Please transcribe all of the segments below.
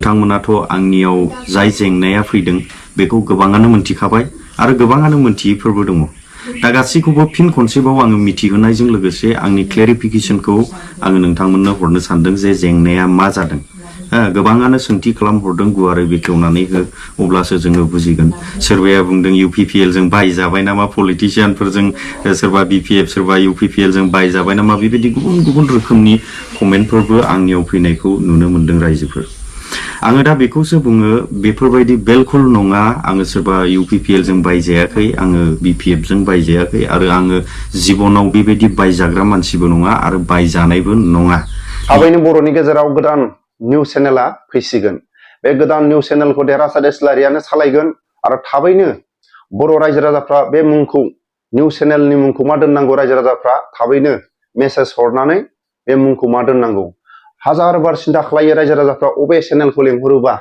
बिथांमोनाथ' आंनियाव जाय जेंनाया फैदों बेखौ गोबाङानो मोनथिखाबाय आरो गोबाङानो मोनथियैफोरबो दङ। दा गासैखौबो फिन खनसेबाव आङो मिथिहोनायजों लोगोसे आंनि क्लेरिफिकेशनखौ आङो नोंथांमोननो हरनो सानदों जे जेंनाया मा जादों। गोबाङानो सोंथि खालामहरदों गुवारै बेखेवनानै हो अब्लासो जोङो बुजिगोन। सोरबाया बुंदों UPPL जों बायजाबाय नामा पलिटिशियानफोरजों, सोरबा BPF सोरबा UPPL जों बायजाबाय नामा, बेबायदि गुबुन गुबुन रोखोमनि कमेन्टफोरबो आंनियाव फैनायखौ नुनो मोनदों रायजोफोर। आङो दा बेखौसो बुङो बेफोरबायदि बिलकुल नङा। आङो सोरबा UPPL जों बायजायाखै, आङो BPF जों बायजायाखै आरो आङो जिबनाव बेबायदि बायजाग्रा मानसिबो नङा आरो बायजानायबो नङा। थाबैनो बर'नि गेजेराव गोदान निउस चेनेला फैसिगोन। बे गोदान निउस चेनेलखौ देरहासात इस्लारियानो सालायगोन आरो थाबैनो बर' रायजो राजाफ्रा बे मुंखौ, निउस चेनेलनि मुंखौ मा दोननांगौ, रायजो राजाफ्रा थाबैनो मेसेज हरनानै बे मुंखौ मा दोननांगौ। हाजार बार सिन्था खालायो रायजो राजाफ्रा अबे चेनेलखौ लेंहरोबा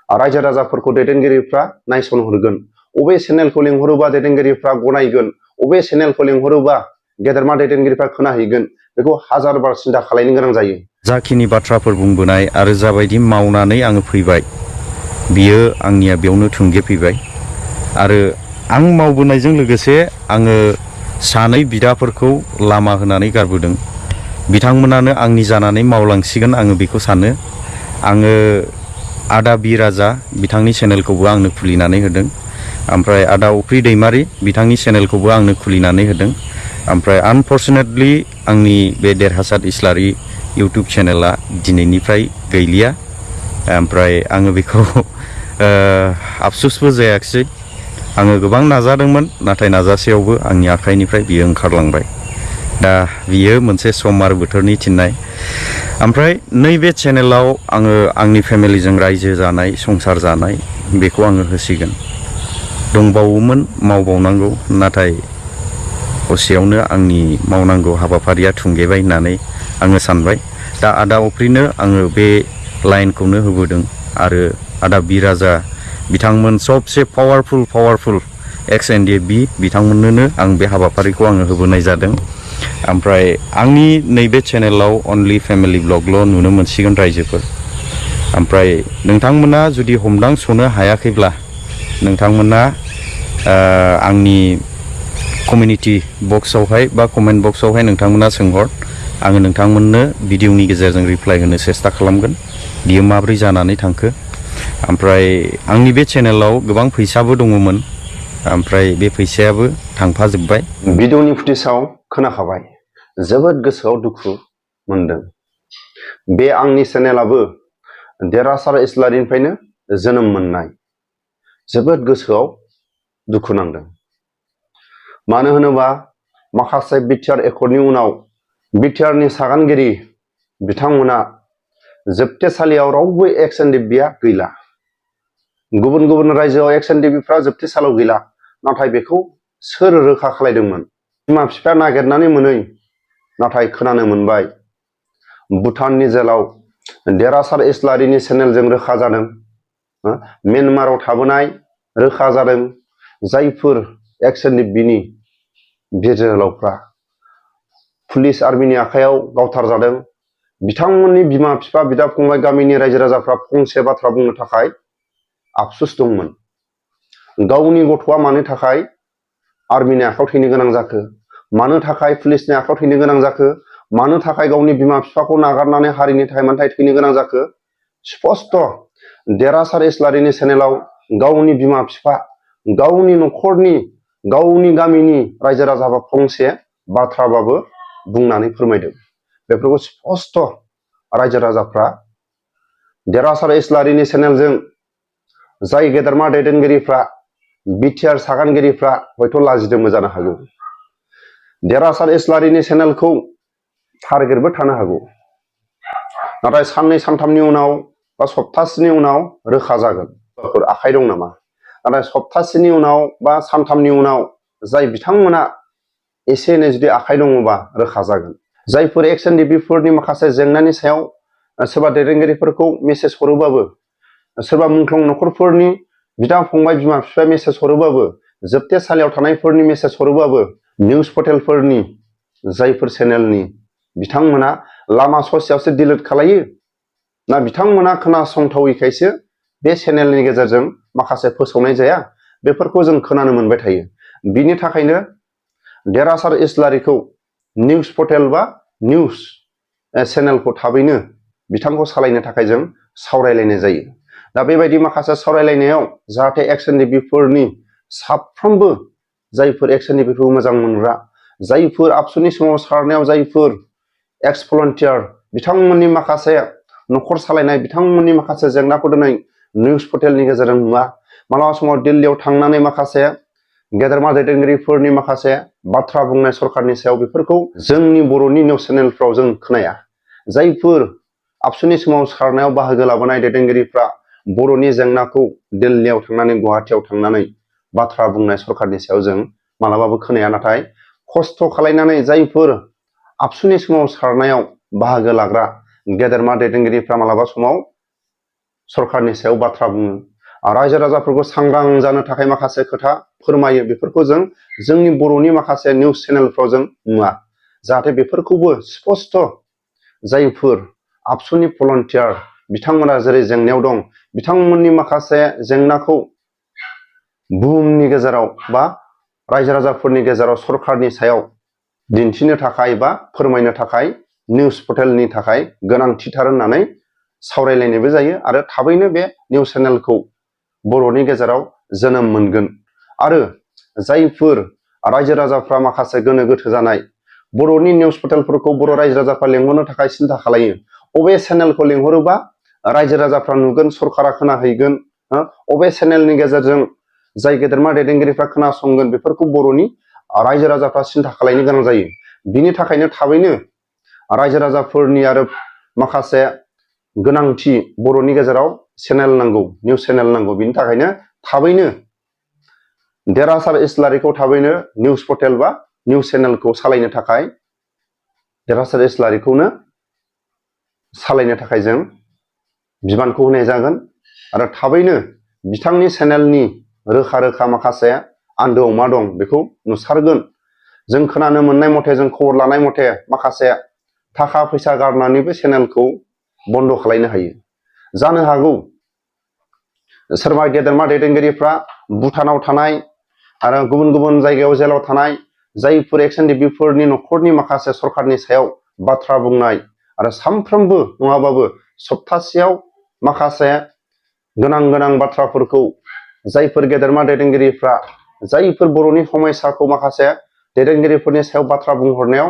रायजो राजाफोरखौ दैदेनगिरिफ्रा नायसनहरगोन, अबे चेनेलखौ लेंहरोबा दैदेनगिरिफ्रा गनायगोन, अबे चेनेलखौ लेंहरोबा गेदेरमा दैदेनगिरिफ्रा खोनाहैगोन, बेखौ हाजार बार सिन्था खालायनो गोनां जायो। जाखिनि बाथ्राफोर बुंबोनाय आरो जाबायदि मावनानै आङो फैबाय बियो आंनिया बेयावनो थुंगेफैबाय आरो आं मावबोनायजों लोगोसे आङो सानै बिदाफोरखौ लामा होनानै गारबोदों। बिथांमोनानो आंनि जानानै मावलांसिगोन आङो बेखौ सानो। आङो आदा बि राजा बिथांनि चेनेलखौबो आंनो खुलिनानै होदों, ओमफ्राय आदा उपरि दैमारि बिथांनि चेनेलखौबो आंनो खुलिनानै होदों। ओमफ्राय आनफर्चुनेटलि आंनि बे देरहासात इस्लारि इउटुब चेनेला दिनैनिफ्राय गैलिया। ओमफ्राय आङो बेखौ आफसुसबो जायाखिसै। आङो गोबां नाजादोंमोन, नाथाय नाजासेयावबो आंनि आखाइनिफ्राय बियो ओंखारलांबाय। दा बियो मोनसे सम आरो बोथोरनि थिननाय। ओमफ्राय नैबे चेनेलाव आङो आंनि फेमिलिजों रायजो जानाय, संसार जानाय बेखौ आङो होसिगोन। दंबावोमोन मावबावनांगौ, नाथाय हसेयावनो आंनि मावनांगौ हाबाफारिया थुंगेबाय होननानै आङो सानबाय। दा आदा अप्रिनो आङो बे लाइनखौनो होबोदों आरो आदा बि राजा बिथांमोन सबसे पावारफुल एक्स NDFB बिथांमोननोनो आं बे हाबाफारिखौ आङो होबोनाय जादों। ओमफ्राय आंनि नैबे चेनेलाव अनलि फेमिलि ब्लगल' नुनो मोनसिगोन रायजोफोर। ओमफ्राय नोंथांमोना जुदि हमदांस'नो हायाखैब्ला नोंथांमोना आंनि कमिउनिटि बक्सआवहाय बा कमेन्ट बक्सआवहाय नोंथांमोना सोंहर, आङो नोंथांमोननो भिडिअनि गेजेरजों रिप्लाइ होनो सेस्था खालामगोन बियो माब्रै जानानै थांखो। ओमफ्राय आंनि बे चेनेलाव गोबां फैसाबो दङमोन, ओमफ्राय बे फैसायाबो थांफाजोब्बाय। भिडिअनि फुटेजाव खोनाखाबाय, जोबोद गोसोआव दुखु मोनदों। बे आंनि चेनेलाबो देरहासात इस्लारिनिफ्रायनो जोनोम मोननाय। जोबोद गोसोआव दुखु नांदों। मानो होनोबा माखासे बिटिआर एकर्डनि उनाव बिटिआरनि सागानगिरि बिथांमोना जोबथेसालियाव रावबो एक्स NDFBआ गैला। गुबुन गुबुन रायजोआव एक्स NDFBफ्रा जोबथेसालियाव गैला, नाथाय बेखौ सोर रोखा खालायदोंमोन? बिमा बिफाया नागिरनानै मोनै, नाथाय खोनानो मोनबाय भुटाननि जेलाव देरहासात इस्लारिनि चेनेलजों रोखा जादों। म्यानमाराव थाबोनाय रोखा जादों। जायफोर एक्स NDFBनि बिर जोहोलावफ्रा पुलिस आर्मिनि आखायाव गावथार जादों, बिथांमोननि बिमा बिफा बिदा फंबाय गामिनि रायजो राजाफ्रा फंसे बाथ्रा बुंनो थाखाय आफसुस दंमोन। गावनि गथ'आ मानो थाखाय आर्मिनि आखायाव थैनो गोनां जाखो, मानो थाखाय पुलिसनि आखायाव थैनो गोनां जाखो, मानो थाखाय गावनि बिमा बिफाखौ नागारनानै हारिनि थाखाय मानो थाखाय थैनो गोनां जाखो। स्पष्ट देरहासात इस्लारिनि चेनेलाव गावनि बिमा बिफा, गावनि न'खरनि, गावनि गामिनि रायजो राजाफ्रा फंसे बाथ्राबाबो बुंनानै फोरमायदों। बेफोरखौ स्पष्ट रायजो राजाफ्रा देरहासात इस्लारिनि चेनेलजों जाय गेदेरमा दैदेनगिरिफ्रा बिटिआर सागानगिरिफ्रा हयथ' लाजिदोंबो जानो हागौ। देरहासात इस्लारिनि चेनेलखौ टारगेटबो थानो हागौ, नाथाय साननै सानथामनि उनाव बा सप्तासेनि उनाव रोखा जागोन आखाइ दं नामा। नाथाय सप्तासेनि उनाव बा सानथामनि उनाव जाय बिथांमोना एसे एनै जुदि आखाइ दङबा रोखा जागोन। जायफोर एक्स NDFBफोरनि माखासे जेंनानि सायाव सोरबा दैदेनगिरिफोरखौ मेसेज हरोबाबो, सोरबा मुंख्लं न'खरफोरनि बिदा फंबाय बिमा बिफाया मेसेज हरोबाबो, जोबथेसालियाव थानायफोरनि मेसेज हरोबाबो, निउस पर्टेलफोरनि जायफोर चेनेलनि बिथांमोना लामा ससेयावसो डिलिट खालायो, ना बिथांमोना खोनासंथावैखायसो बे चेनेलनि गेजेरजों माखासे फोसावनाय जाया बेफोरखौ जों खोनानो मोनबाय थायो। बिनि थाखायनो देरहासार इस्लारिखौ निउस पर्टेल बा निउस चेनेलखौ थाबैनो बिथांखौ सालायनो थाखाय जों सावरायलायनाय जायो। दा बेबायदि माखासे सावरायलायनायाव जाहाथे एक्सन डिबिफोरनि साफ्रोमबो जायफोर एक्सन डिबिखौ मोजां मोनग्रा, जायफोर आबसुनि समाव सारनायाव जायफोर एक्स भलन्टियार बिथांमोननि माखासे न'खर सालायनाय बिथांमोननि माखासे जेंनाखौ दिनै निउस पर्टेलनि गेजेरजों नुवा, मालाबा समाव दिल्लीयाव थांनानै माखासे गेदेरमा दैदेनगिरिफोरनि माखासे बाथ्रा बुंनाय सरकारनि सायाव बेफोरखौ जोंनि बर'नि निउस चेनेलफ्राव जों खोनाया। जायफोर आबसुनि समाव सारनायाव बाहागो लाबोनाय दैदेनगिरिफ्रा बर'नि जेंनाखौ दिल्लीयाव थांनानै गुवाहाटियाव थांनानै बाथ्रा बुंनाय सरकारनि सायाव जों मालाबाबो खोनाया। नाथाय खस्थ' खालायनानै जायफोर आबसुनि समाव सारनायाव बाहागो लाग्रा गेदेरमा दैदेनगिरिफ्रा मालाबा समाव सरकारनि सायाव बाथ्रा बुङो, रायजो राजाफोरखौ सांग्रां जानो थाखाय माखासे खोथा फोरमायो, बेफोरखौ जों जोंनि बर'नि माखासे निउस चेनेलफ्राव जों नुवा। जाहाथे बेफोरखौबो स्पष्ट जायफोर आबसुनि भलन्टियार बिथांमोना जेरै जेंनायाव दं बिथांमोननि माखासे जेंनाखौ बुहुमनि गेजेराव बा रायजो राजाफोरनि गेजेराव सरकारनि सायाव दिन्थिनो थाखाय बा फोरमायनो थाखाय निउस पर्टेलनि थाखाय गोनांथिथार होननानै सावरायलायनायबो जायो आरो थाबैनो बे निउस चेनेलखौ बर'नि गेजेराव जोनोम मोनगोन। आरो जायफोर रायजो राजाफ्रा माखासे गोनो गोथो जानाय बर'नि निउस पर्टेलफोरखौ बर' रायजो राजाफ्रा लेंहरनो थाखाय सिन्था खालायो, अबे चेनेलखौ लेंहरोबा रायजो राजाफ्रा नुगोन, सरकारा खोनाहैगोन, अबे चेनेलनि गेजेरजों जाय गेदेरमा दैदेनगिरिफ्रा खोनासंगोन, बेफोरखौ बर'नि रायजो राजाफ्रा सिन्था खालायनो गोनां जायो। बिनि थाखायनो थाबैनो रायजो राजाफोरनि आरो माखासे गोनांथि बर'नि गेजेराव चेनेल नांगौ, निउस चेनेल नांगौ। बिनि थाखायनो थाबैनो देरहासार इस्लारिखौ थाबैनो निउस पर्टेल बा निउस चेनेलखौ सालायनो थाखाय देरहासार इस्लारिखौनो सालायनो थाखाय जों बिबानखौ होनाय जागोन आरो थाबैनो बिथांनि चेनेलनि रोखा रोखा माखासे आन्दोआव मा दं बेखौ नुसारगोन। जों खोनानो मोननाय मथे, जों खबर लानाय मथे माखासे थाखा फैसा गारनानैबो चेनेलखौ बन्द' खालायनो हायो। जानो हागौ सोरबा गेदेरमा दैदेनगिरिफ्रा भुटानाव थानाय आरो गुबुन गुबुन जायगायाव जेलाव थानाय जायफोर एक्सन डिबिफोरनि न'खरनि माखासे सरकारनि सायाव बाथ्रा बुंनाय आरो सानफ्रोमबो नङाबाबो सप्तासेयाव माखासे गोनां गोनां बाथ्राफोरखौ जायफोर गेदेरमा दैदेनगिरिफ्रा जायफोर बर'नि समयसाखौ माखासे दैदेनगिरिफोरनि सायाव बाथ्रा बुंहरनायाव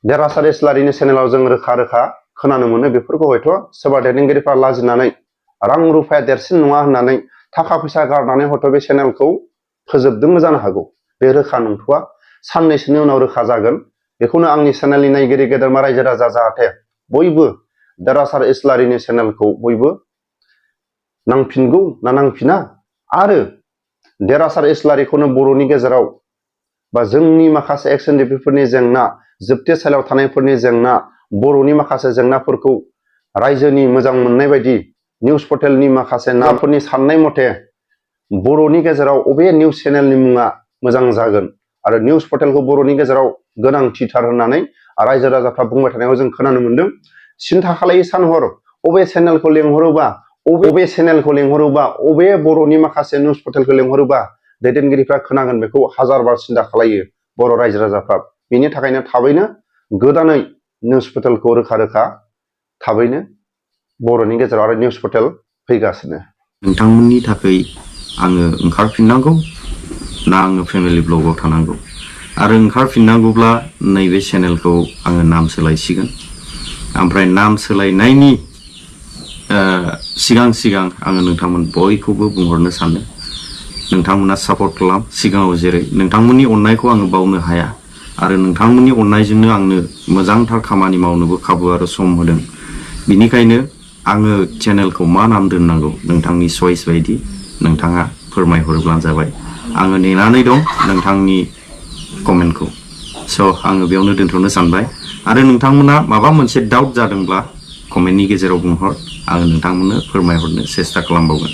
देरहासार इस्लारिनि चेनेलाव जों रोखा रोखा खोनानो मोनो। बेफोरखौ हयथ' सोरबा दैदेनगिरिफ्रा लाजिनानै रां रुफाया देरसिन नङा होननानै थाखा फैसा गारनानै हयथ' बे चेनेलखौ फोजोबदोंबो जानो हागौ। बे रोखा नंथ'आ, साननैसोनि उनाव रोखा जागोन। बेखौनो आंनि चेनेलनि नायगिरि गेदेरमा रायजो राजा जाहाथे बयबो देरहासार इस्लारिनि चेनेलखौ बयबो नांफिनगौ ना नांफिना, आरो देरहासार इस्लारिखौनो बर'नि गेजेराव बा जोंनि माखासे एक्सन डिबिफोरनि जेंना, जोबथेसालियाव थानायफोरनि जेंना, बर'नि माखासे जेंनाफोरखौ रायजोनि मोजां मोननाय बायदि निउस पर्टेलनि माखासे नाफोरनि साननाय मथे बर'नि गेजेराव अबे निउस चेनेलनि मुङा मोजां जागोन आरो निउस पर्टेलखौ बर'नि गेजेराव गोनांथिथार होननानै रायजो राजाफ्रा बुंबाय थानायखौ जों खोनानो मोनदों। सिन्था खालायै सानहर, अबे चेनेलखौ लेंहरोबा अबे बर'नि माखासे निउस पर्टेलखौ लेंहरोबा दैदेनगिरिफ्रा खोनागोन, बेखौ हाजार बार सिन्था खालायो बर' रायजो राजाफ्रा। बेनि थाखायनो थाबैनो गोदानै निउस पर्टेलखौ रोखा रोखा थाबैनो बर'नि गेजेराव आरो निउस पर्टेल फैगासिनो। नोंथांमोननि थाखाय आङो ओंखारफिननांगौ ना आङो फेमिलि ब्लगाव थानांगौ? आरो ओंखारफिननांगौब्ला नैबे चेनेलखौ आङो नाम सोलायसिगोन। ओमफ्राय नाम सोलायनायनि सिगां आङो नोंथांमोन बयखौबो बुंहरनो सानो, नोंथांमोना सापर्ट खालाम। सिगाङाव जेरै नोंथांमोननि अननायखौ आङो बावनो हाया आरो नोंथांमोननि अननायजोंनो आंनो मोजांथार खामानि मावनोबो खाबु आरो सम होदों। बिनिखायनो आङो चेनेलखौ मा नाम दोननांगौ नोंथांनि चइस बायदि नोंथाङा फोरमायहरोब्लानो जाबाय। आङो नेनानै दं नोंथांनि कमेन्टखौ। स' आङो बेयावनो दोनथ'नो सानबाय। आरो नोंथांमोना माबा मोनसे डाउट जादोंब्ला कमेन्टनि गेजेराव बुंहर, आङो नोंथांमोननो फोरमायहरनो सेस्था खालामबावगोन।